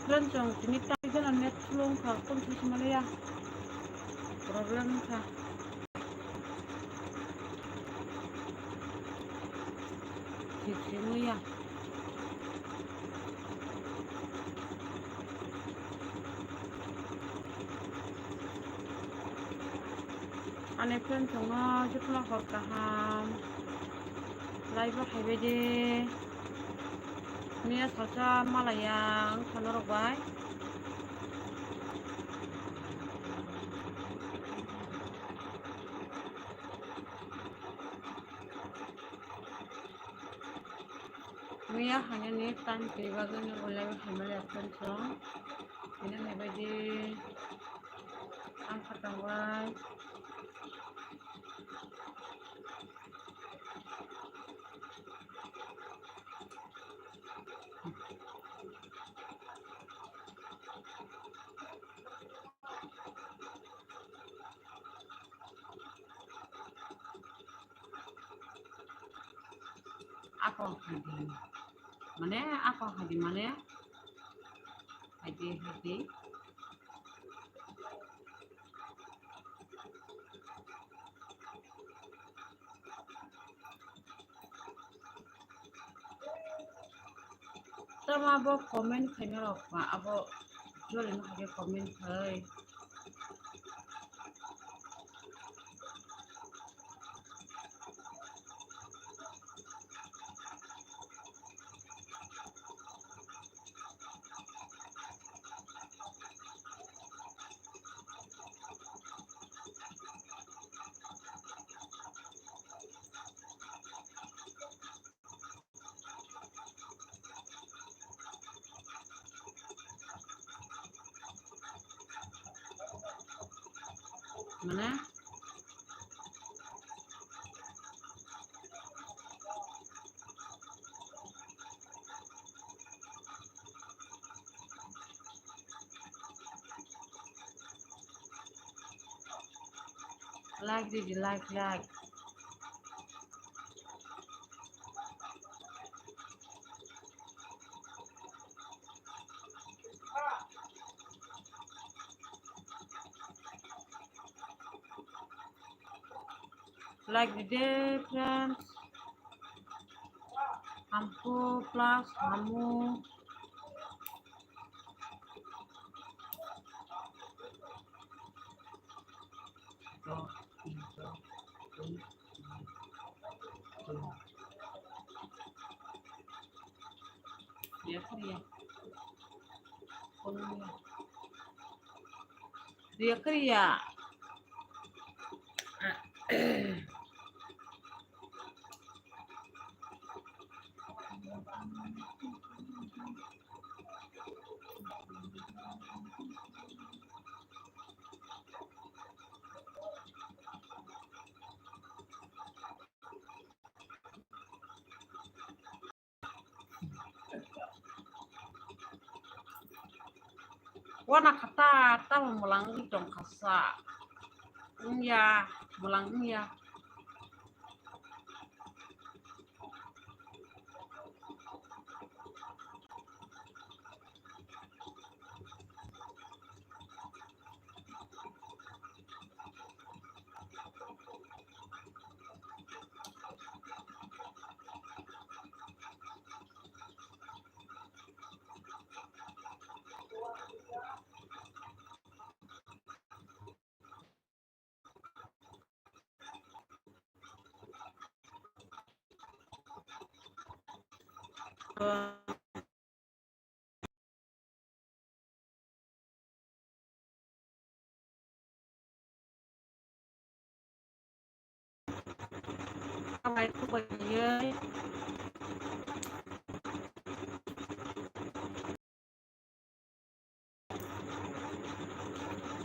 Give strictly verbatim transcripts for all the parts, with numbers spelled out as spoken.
Friend chong tini tai jana net slow wngkha, kon si simaliya problem wngkha. Thik si wngya. Ani friend tongo, jotono hor kaham. Live o phaibai di. Miya salsa malaya wngkha norok bai. Miya hainani time twi bagwi no live o phaimaliya friend song. Bini hai bai di ang kha tongbai. Ako hadi. Mane ako hadi mane. Hadi, hadi. Tamo abo comment khaina rok ba abo jolino hai comment khai. Mane? Like di, like, like. Like di de, friends. Hamko plus hamu. Riya kariya. Riya kariya. Wana kata tamo mwlang wngwi tongkha sa. Wngya, mwlang wngya.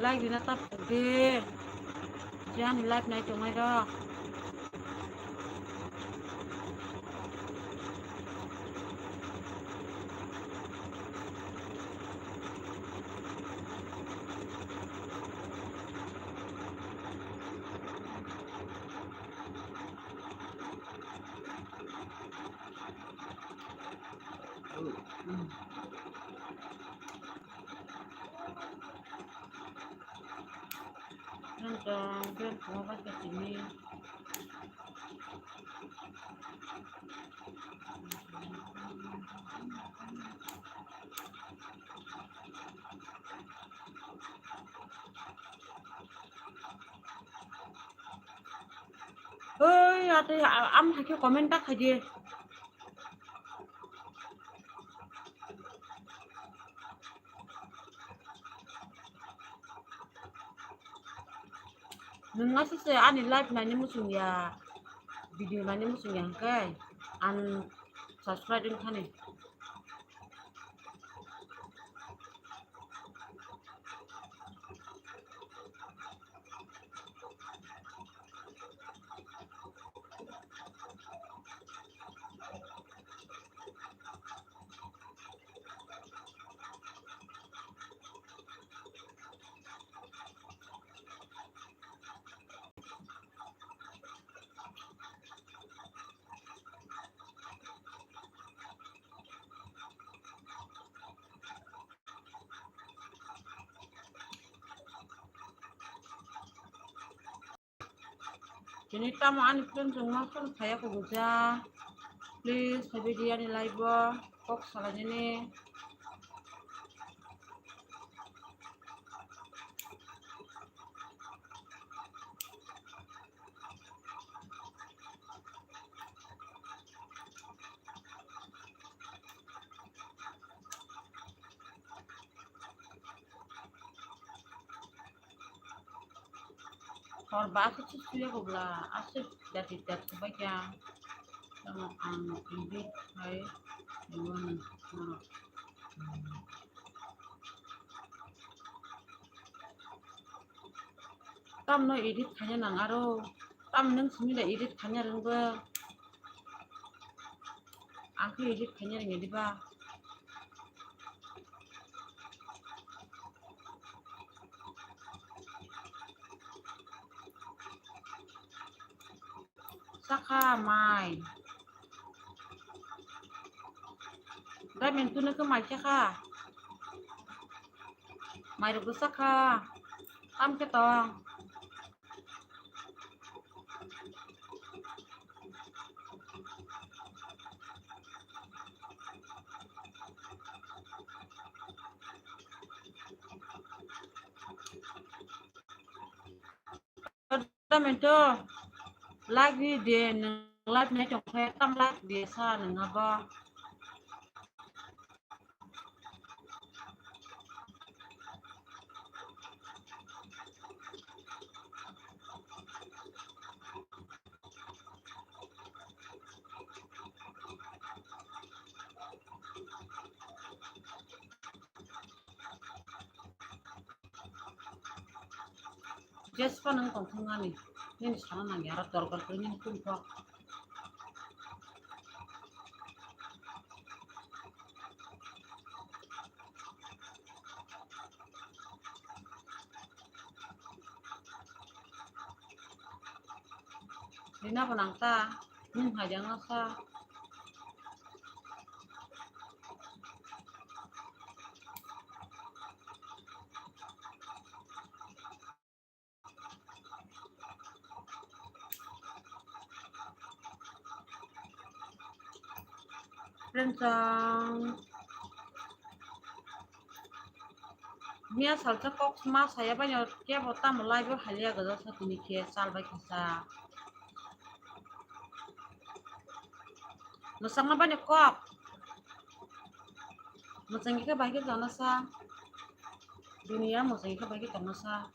Like rina ta pokdi. Jani live nai tongnai rok. Tong, tong, tong, ba ka tini. Oi, ate, a-, am hakhe comment ta khaidi. Nwng aswk se ani live naini muchung ya, video naini muchung ya hwnkhe unsubscribe wngthani. Chini tamo ani friend rok ma phone khaya kubuja. Please, hai video ani live o kok salainani. Hor ba khe chwng suya kubla, aswk dati dat kubai kha. Tamo ang edit khai rwmani norok. Tamno edit khaina nang aro, tam nwng simi da edit khaina rwngbo. Ang khe edit khaina rwngya diba? Sakha mai. Dai men tunu khe mai sakha. Mai rok sakha. Tam khe tong. Tamento live ni de nwng live nai tong khe tam live de sa nwng abo. Jespa nang tongthung ani, nini sana nang yara dorkar khe nini tungkha. Rina bo nang ta, nwng hai jang no sa. Rensong. Mia salsa kok ma saya banyo kebo tamo live o halia gaja sa tini khe sal bai kasa. Mwsang na banyo kok. Mwsang khe bai khe jana sa. Dunia mwsang khe bai khe jana sa.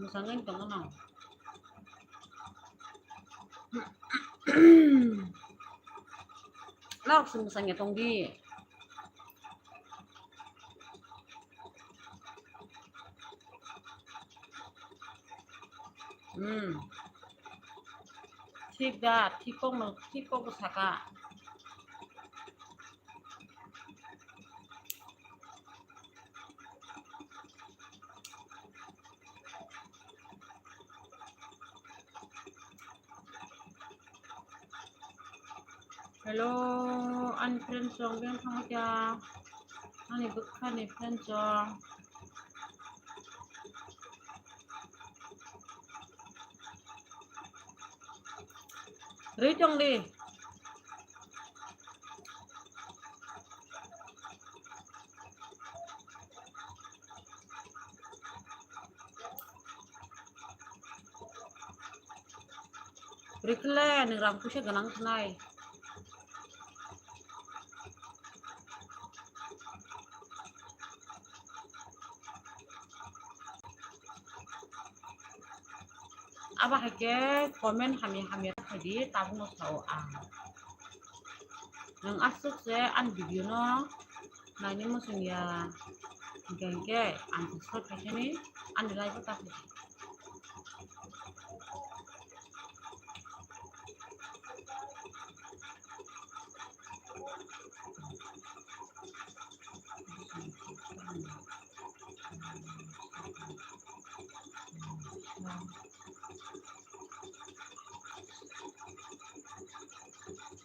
Mwsangwi tongo no. Norok se mwsangya tongdi. Hmm. Thik da, thik kokno, thik kokno saka. Hello, ani friends rok beng thangkha, ani bwkhani friends rok. Rwi tong di. Rikhle nwng rang puisa gwnang khnai. Abo hai khe comment hamya hamya khlai di, tabukno sao ang. Nwng aswk se ani video no naini muchung ya, hinkhe hinkhe ang subscribe khaikhe ni ani live o ta khaidi.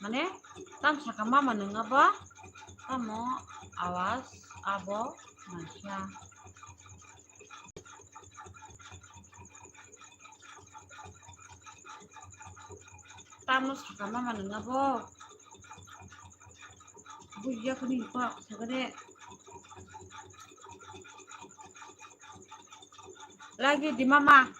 Mane, tam saka mama nung abo, tamo awas abo naikha. Tamo saka mama nung abo. Bujiya kuni kok saka de. Lagi di mama.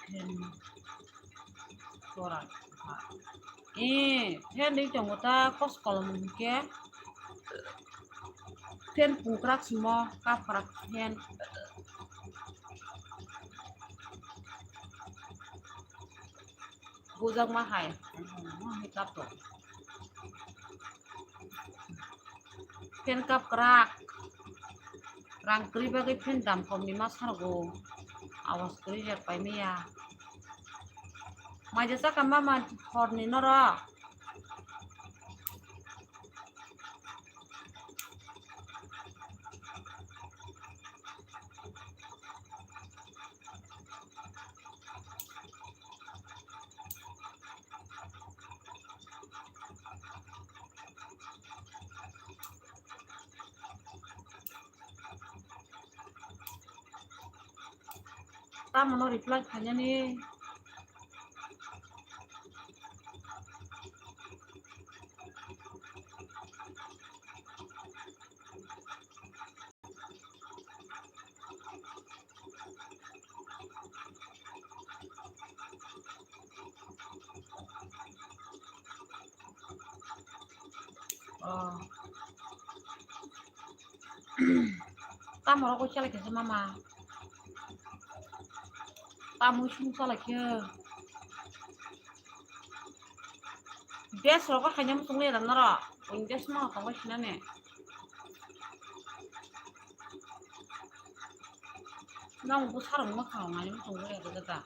Fan korak. Eh, fan ri tongo ta kos kolom hwnkhe. Fan pungkrak simo, kaprak fan. Bujak ma hai. Hai kap to. Fan kap krak. Rang kwrwi bagwi fan dam kom ni ma sargo. Awas kwrwi jak pai maya. Maija chaka mama horni norok. Tamo no reply khainani. Oh. Tamo rogo chalai khe mama. Tamo sung chalai khe. Des rogo khaina muchung le ram naro. Des ma tongo sinane. Nang bwsarok mwkhang nai muchung le da da.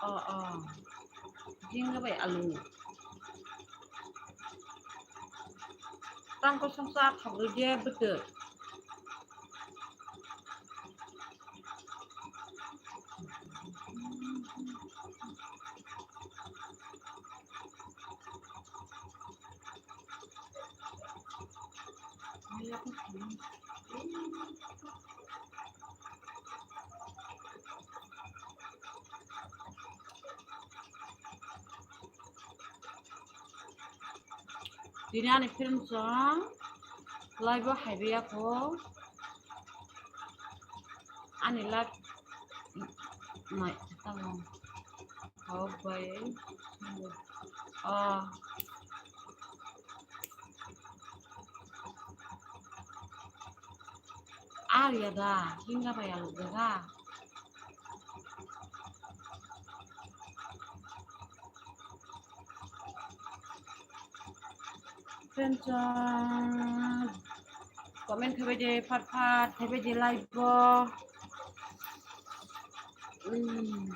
Oh, oh. Jingga bai alu. Tang kosong sa thok rwdi bwtwi. Tini ani friend chong live o haibai ya kho. Ani live nai tamo. Hok bai. Oh. Ar ya da, hinga bai alok da. Friend chong, comment khaibai de, phat phat khaibai de live o. Hmm.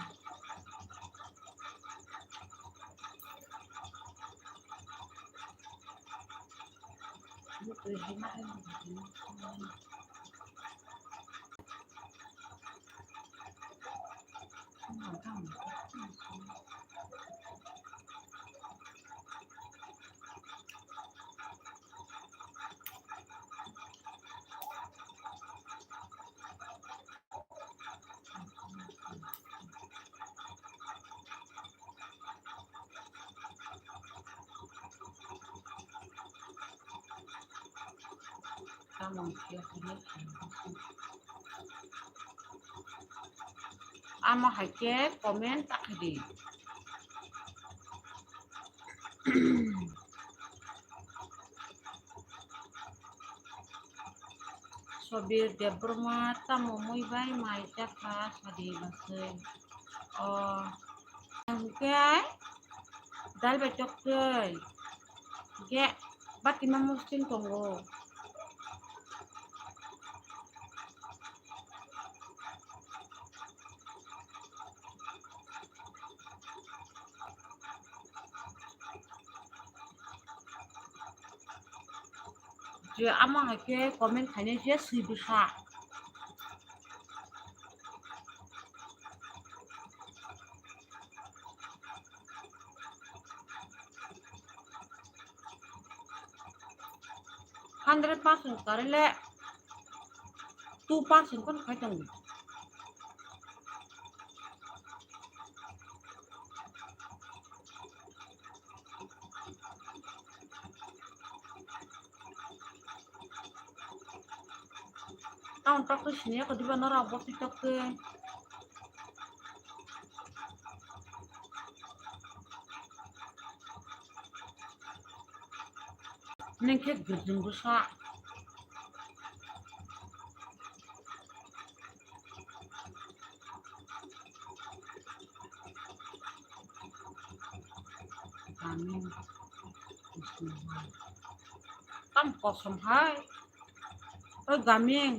Amo hai khe comment ta khe di. Sobir Debbarma tamo mui bai mai chakha sadi basai. O, hwnkhe dal bai toktwi. Hwnkhe bati ma musling tongo. Je ama hai khe comment khainai je swi bwsa. Hundred percent kare le two percent kono khai tongo. Ang tok to sini ako diba nora bo tiktok ke. Neng khe gurjung bwsa. Gaming. Tam kosom hai. Oi gaming,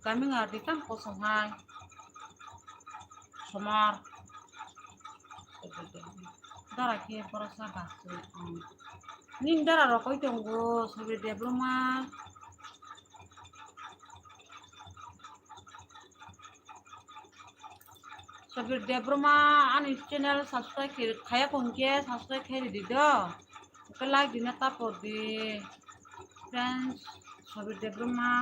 gaming ardi tam kosom hai. Somar. Dara khe borok sa basui. Ning dara rok koi tongo, Sobir Debbarma. Sobir Debbarma ani channel subscribe khe khaya kong khe subscribe khe ridi do. Oke like dina tapor di. Friends, Sobir Debbarma.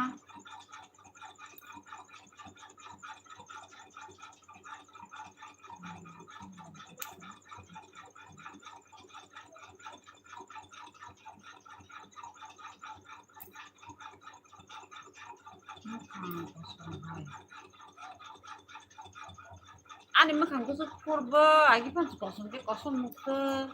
Ani mwkhang kusu purbo agi panch kosom ke kosom mukhe.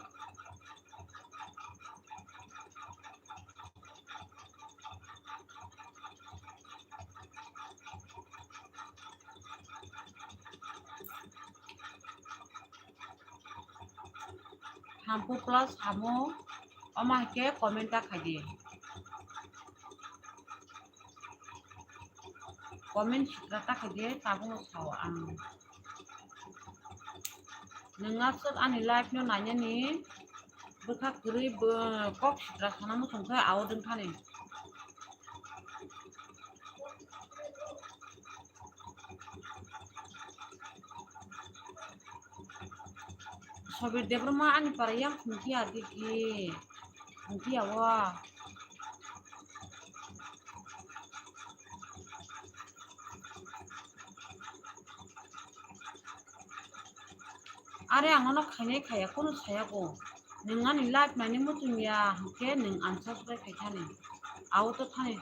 Thampu plus hamu, omo hai khe comment ta khai di. Comment sitra ta khai di, tabukno sao ang. Nwng aswk ani live no nainani bwkha kwrwi bo-, kok sitra sana muchung khe abo dwng thani. Sobir Debbarma ani para yang khumti adi ki khumti awa. Are ang nono khainai khaya, kunu saya bo. Nwng ani live naini muchung ya hwnkhe nwng unsubscribe khai thani. Auto thani.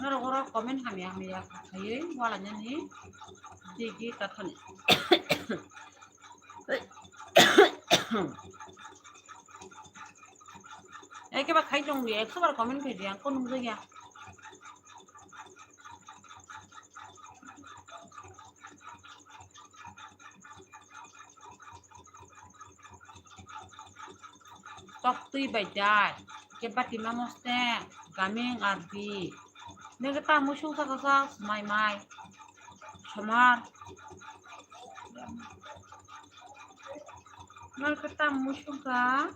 Norok oro comment hamya hamya khaiwi walainani digi kathani. Eke ba khai tong di, ekso bar comment khai di, ang ko nung ya. Tok twi bai dai, ke bati mamo ste, gaming ardi. Nege ta musung saka sa, mai mai. Samar. Nege ta musung ka.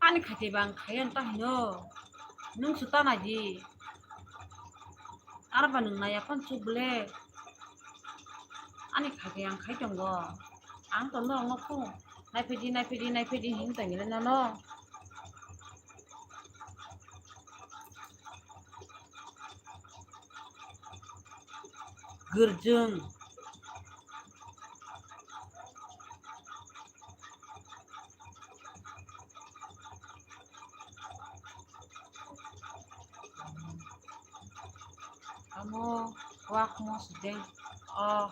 Ani khaite bang khayan ta hino. Nung suta na ji. Arba nwng naya phone chuk ble. Ani khaite ang khai tongo. Ang to norok no phung. Naiphedi, naiphedi, naiphedi hing tongile nono. Gwrjwng. Amo wak mo sudeng. Oh.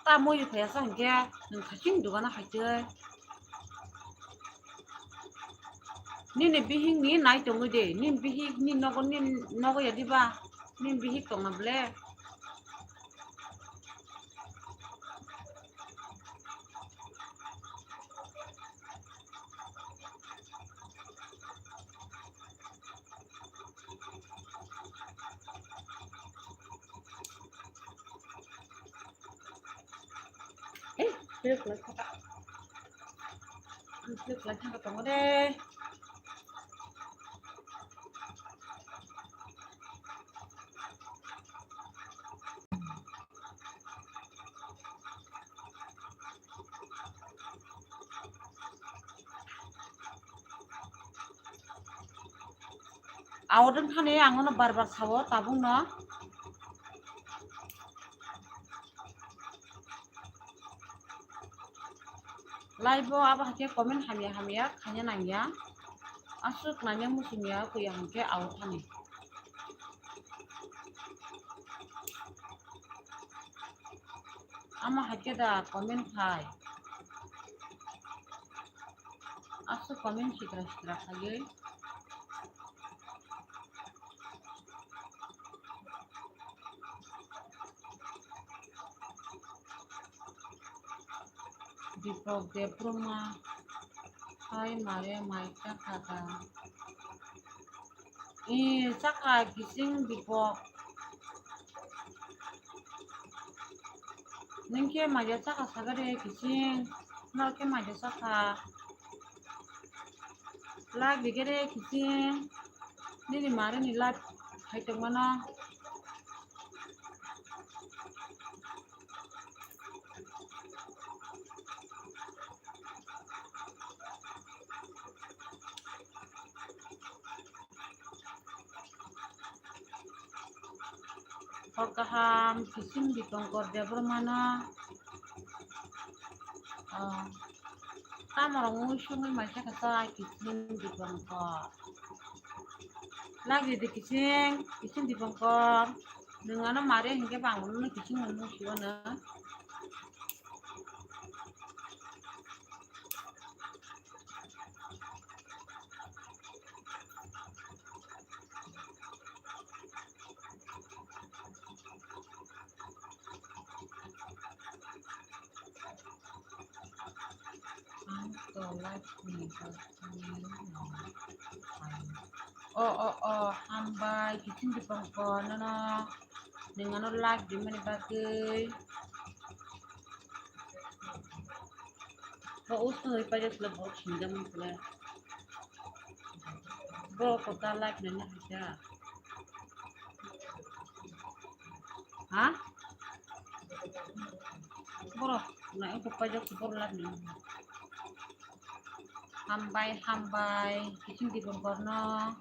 Ta mo yu phaya sa hingke nung khaching dugana khaitoi. Nini bihik ni nai tongwi de, nini bihik ni nogo, nini nogo ya diba, nini bihik tongma ble. Eh, pilih kelas kata. Pilih kelas kata tongode. Aodeng thani ang no bar bar sao tabuk no. Live o abo hakhe comment hamya hamya khaina nangya. Aswk nanya muchungya kuya hwnkhe ao thani. Ama hakhe da comment khai. Aswk comment sitra sitra khaiwi. Dipok Debbarma hai mare mai chakha da? Ee, chakha kiching Dipok. Nwng khe maija chakha sagade kiching, norok khe maija chakha. Like rigere kiching, nini mare ni like hai tongmano. Hor kaham, kiching Dipankar Debbarmano. Oh. Tamo rok mui songwi mai khe kasa kiching Dipankar. Lagi di kiching, kiching Dipankar. Nwng ano mare hinkhe bang bono kiching mung sio no. Ang to live ni bagwi. O, o, o, hambai, kiching Dipankar nono. Nwng ano like rimani bagwi. Bo usto hoi paijak le borok sinjak mani le. Borok kota like nani haja. Ha? Borok na eko paijak borok like nani. Hambai, hambai, Kiching Dipankar no,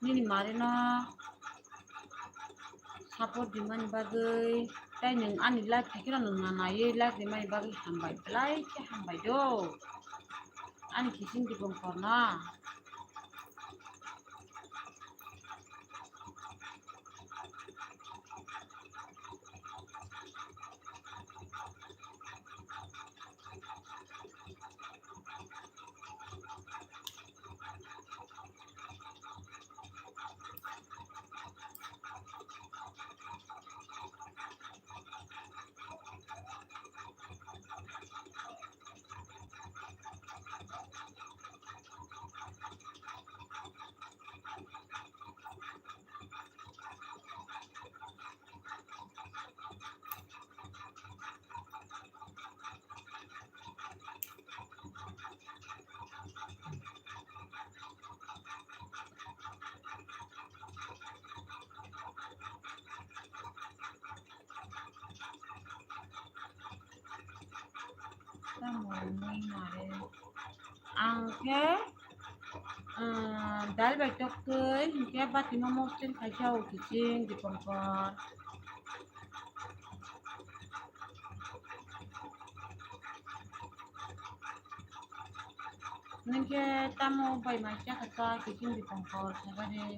nini mari no support dimani bagwi, tei nwng ani live thaikhe no nwng naiwi live rimani bagwi hambai, belai khe hambai do, ani Kiching Dipankar no. Tamo wngwi mare. Ang khe, ah, dal bai tok twi, hinkhe bati no mostel khaisa o Kiching Dipankar. Nwng khe tamo bai mai chakha cha Kiching Dipankar saibari.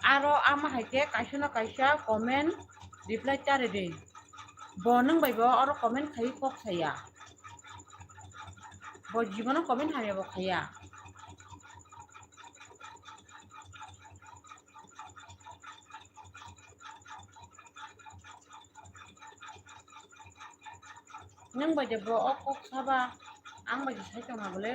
Aro ama hai khe kaisa no kaisa comment reply cha rwdi. Bo nwng bai bo oro comment khai kok saya. Bo jibono comment hamya bo khaya. Nwng bai de bo o kok saba, ang bai de sai tongma bole.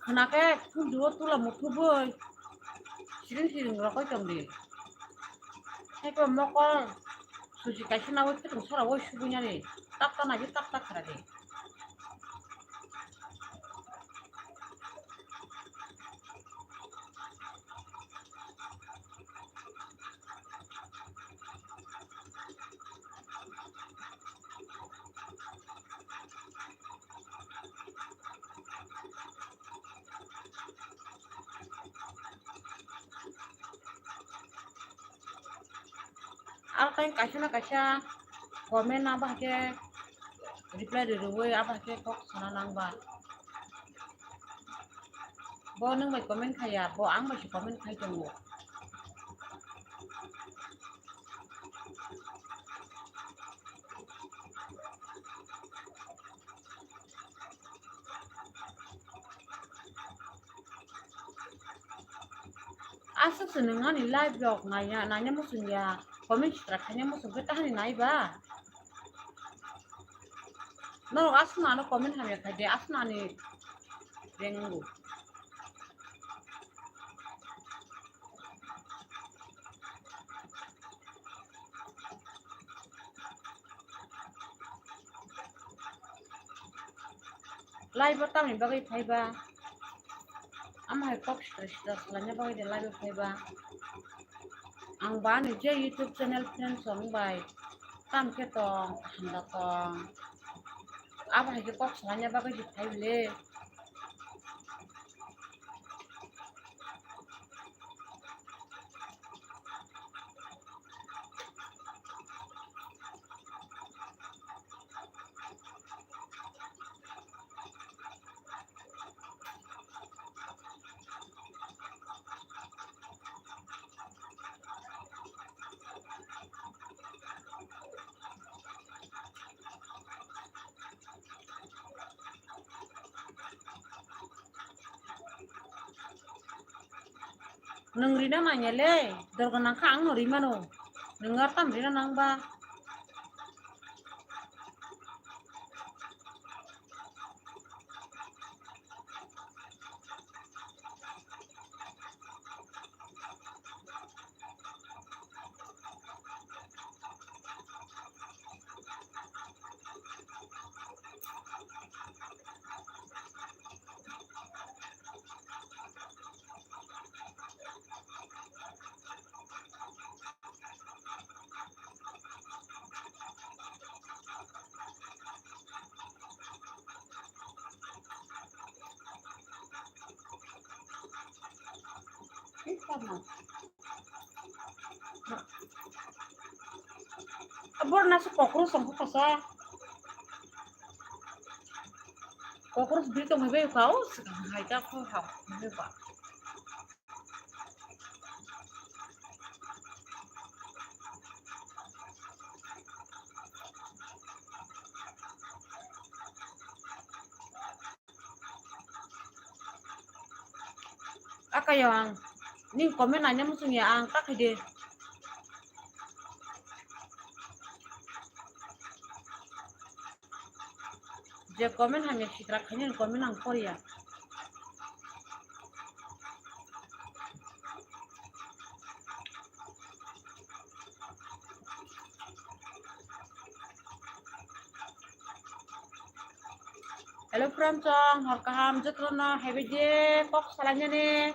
Khna khe phunduo tula muthu boi siring siring rokoi tongdi. Haibo mokol suji kaisa nawi khutung sora woi subui nani tak ta nai tak ta khara di. Aro tei kaisa na kaisa comment abo hai khe reply rwrwi abo hai khe kok sana nang ba. Bo nwng bai comment khaiya, bo ang bai se comment khai tongo. Aswk se nwng ani live rok naiya, naina muchung ya, comment sitra khaina muchung khe tahani nai ba? Norok aswk no ano comment hamya khai de, aswk no ani reng wngo. Live o tamni bagwi phaiba? Ama hai kok sitra sitra salaina bagwi de live phaiba. Ang ba ani je YouTube channel friends rok bai tam khe tong, handa tong. Abo hai khe kok salaina bagwi de phai bile. Nwng rina nangya le, dor gwnang kha ang no ri mano. Nwng ar tam rina nang ba. Borna se kokro song kasa. Kokro bri tong hai bai kau, hai ta kho ha, hai ba. Akayo ang, ning comment naina muchung ya ang, ta khai de. Je comment hamya sitra khaini comment ang porya. Hello friends, hor kaham jotono haibaidi kok salainani.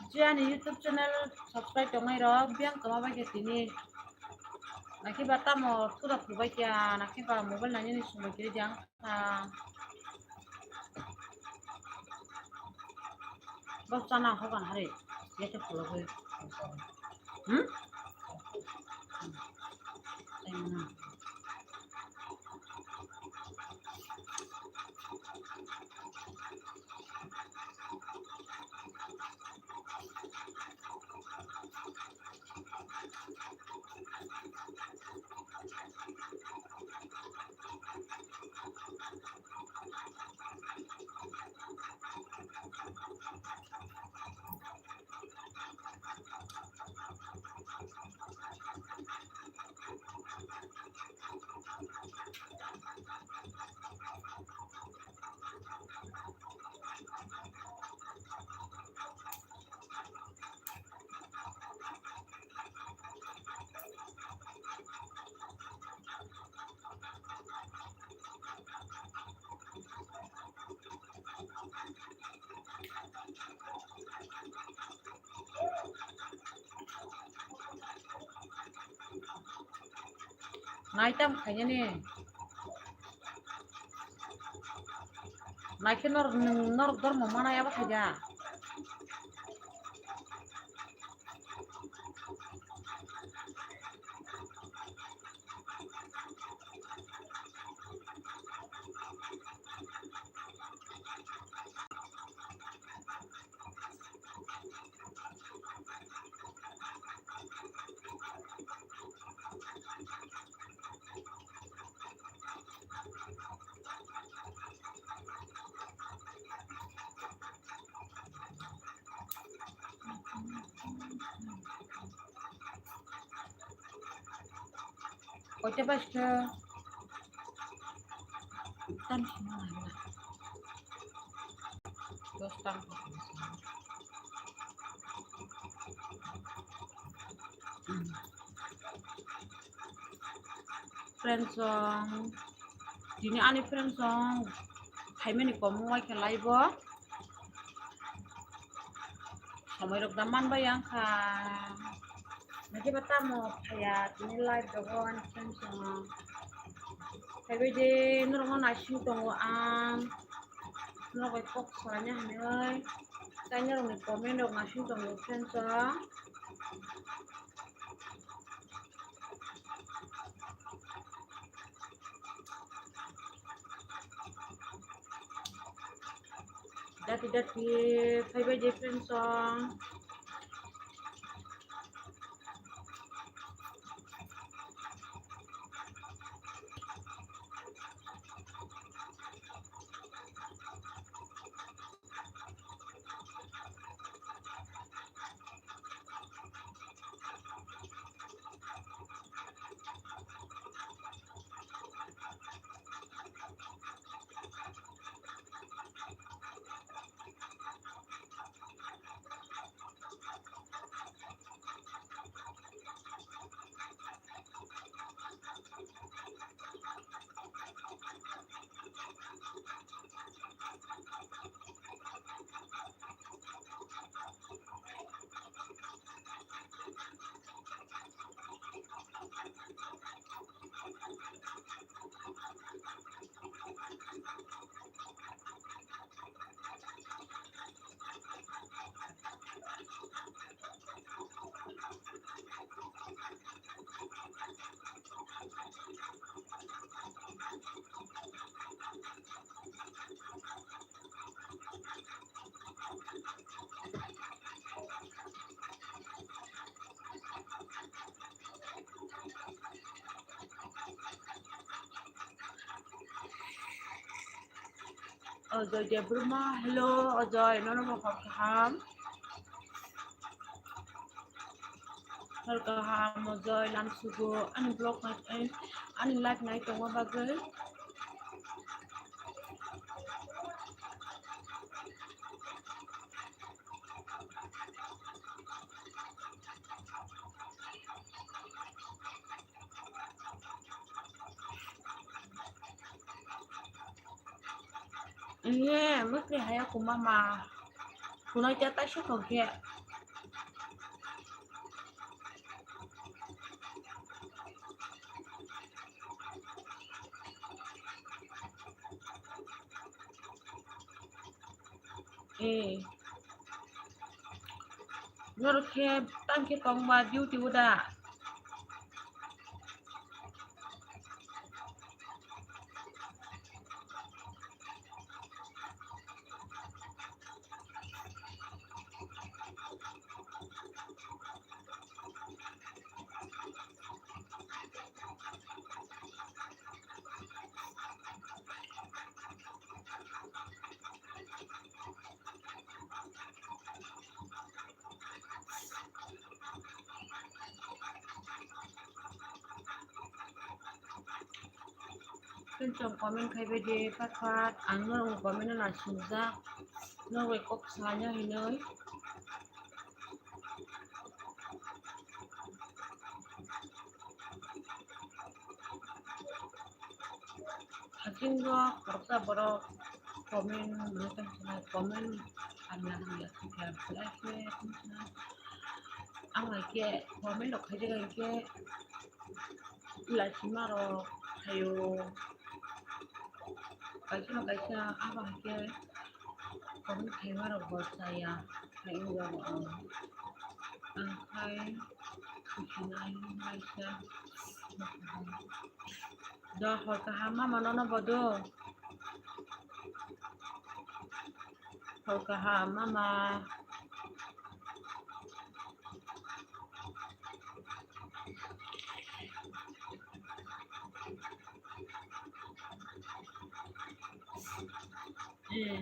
Je ani YouTube channel subscribe tongnai rok, biyang tongma bai khe tini. Nakhe ba tamo thuda phubai kya, nakhe ba mobile nainani somoi kiri jang. Ah. Bo chana hogan hari, yate phulo bai. Hmm? Naitam khainani. Naikhe nor, nor dormo mana yaba khaida. Koita baista? Tan sima nai na. Dos tang. Friends song. Tini ani friends rok phaimani kom wngkha live o. Somoi rok da manbai wngkha. Naikhe ba tamo phaiya tini live rogo ani friends rok. Phaibai de norokno naising tongo ang. Norok bai kok salaina hinwi. Tai norokni comment rok naising tongo friends rok. Dati dati phaibai de friends rok. Ajoy Debbarma, hello Ajoy, nono bo hor kaham. Hor kaham Ajoy, lam sugo, ani vlog nai, ani, ani live nai tongma bagwi. Iye, mukri haya kuma ma. Kunai ta taisa kok khe. Eh. Norok khe tang khe tongma duty o da? Tei chwng comment khai bai di, pat pat ang norokni comment no naisingwjak, norok bai kok salaina hinwi. Hakingo khoroksa borok comment, comment hamya hamya khe khe, ang hai khe comment rok khaijak hai khe. Laisima rok hayo. Kaisa kaisa abo hai khe comment khaima rok bo chaya. Hai wngya bo ang. Ang khai khusinai waisa. Do hor kaham mama nono bodo. Hor kaham mama. Eh,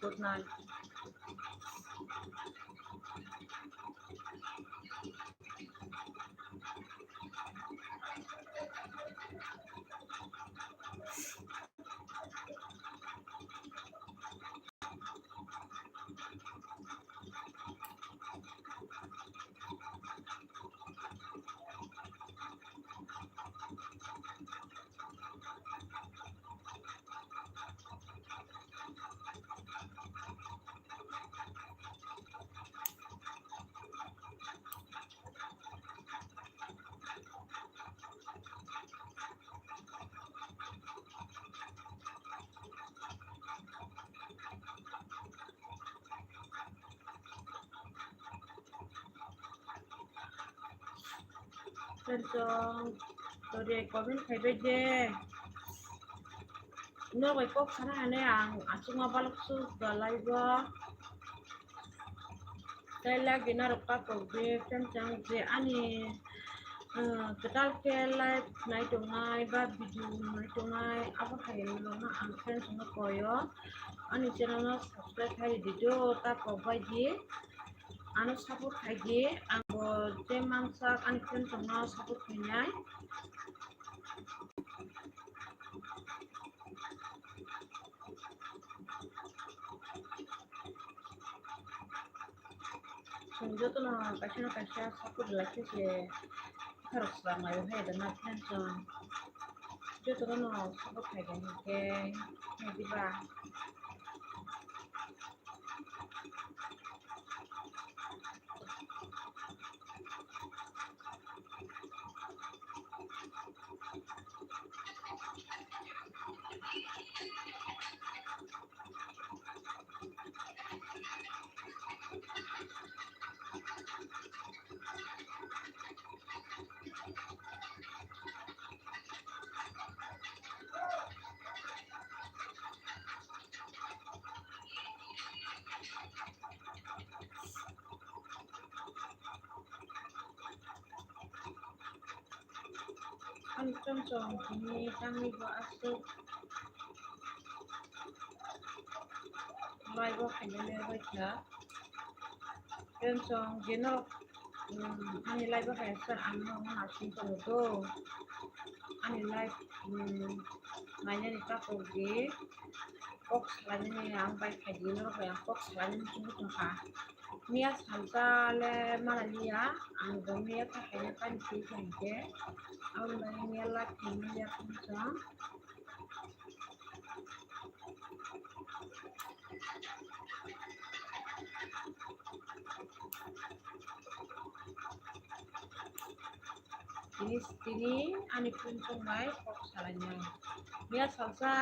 good night. Friends, um, tore comment khai bai de. Norok bai kok sana hane ang achukma balok suk dalai bo. Tei like di norok pa kok de friends, ang je ani, uh, kwtal khe live nai tongnai ba video nai tongnai abo hai rokno ang friends no koi o. Ani channel no subscribe khai di do ta kok bai di. Ano support khai di, ang bo je mansak ani friend tongno support khainai. Chwng jotono kaisa na kaisa support lai khe se kharok swrang lai hai da na friend chwng jotono support khai di hwnkhe hai diba. Ang chwng chwng tini tangwi bo aswk live o khaina ler bai kha. Friends, chwng je norok, um, ani live o khaisa ang no hwnna aswk tongo do. Ani live, um, nainani takhuk di. Kok salainani ang bai khai di, norok bai ang kok salainani chumui tongkha. Miya salsa le malai liya, ang bo miya ta khaina pani twi kha hinkhe. Aboni bagwi miya live khaimani liya friends chwng. Tini, tini ani friend chwng bai kok salainai. Miya salsa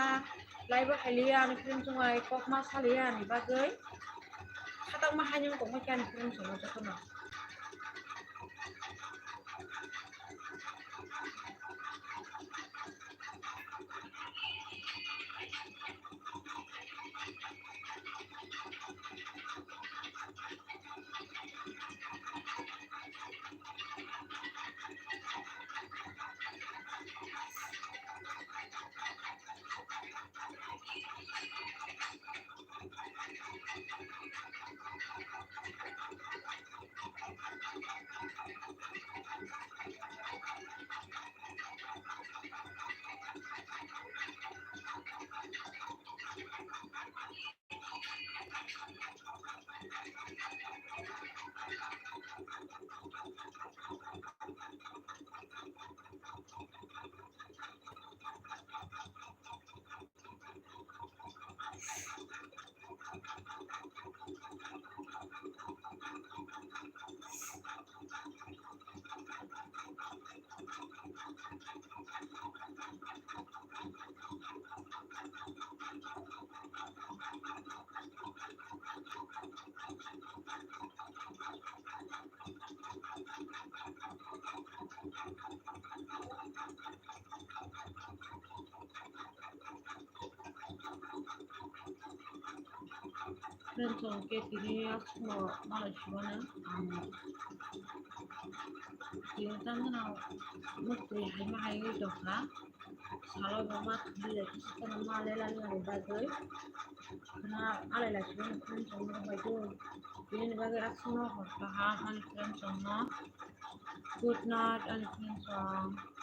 live o khailiya ani friend chwng bai kok ma saliya ani bagwi. Khatak ma haino tongma khe ani friend chwng no jotono. Friends, chwng khe tini aswkno malai sibana ang tini tamjano muktwi haima haiwi tongkha. Salo bo ma thangwi lai khe sitano ma lela lela ni bagwi. Khna alai lai sibana friends, chwng no bai do. Tini ni bagwi aswkno hor kaham ani friends, chwng no. Good night ani friends, chwng.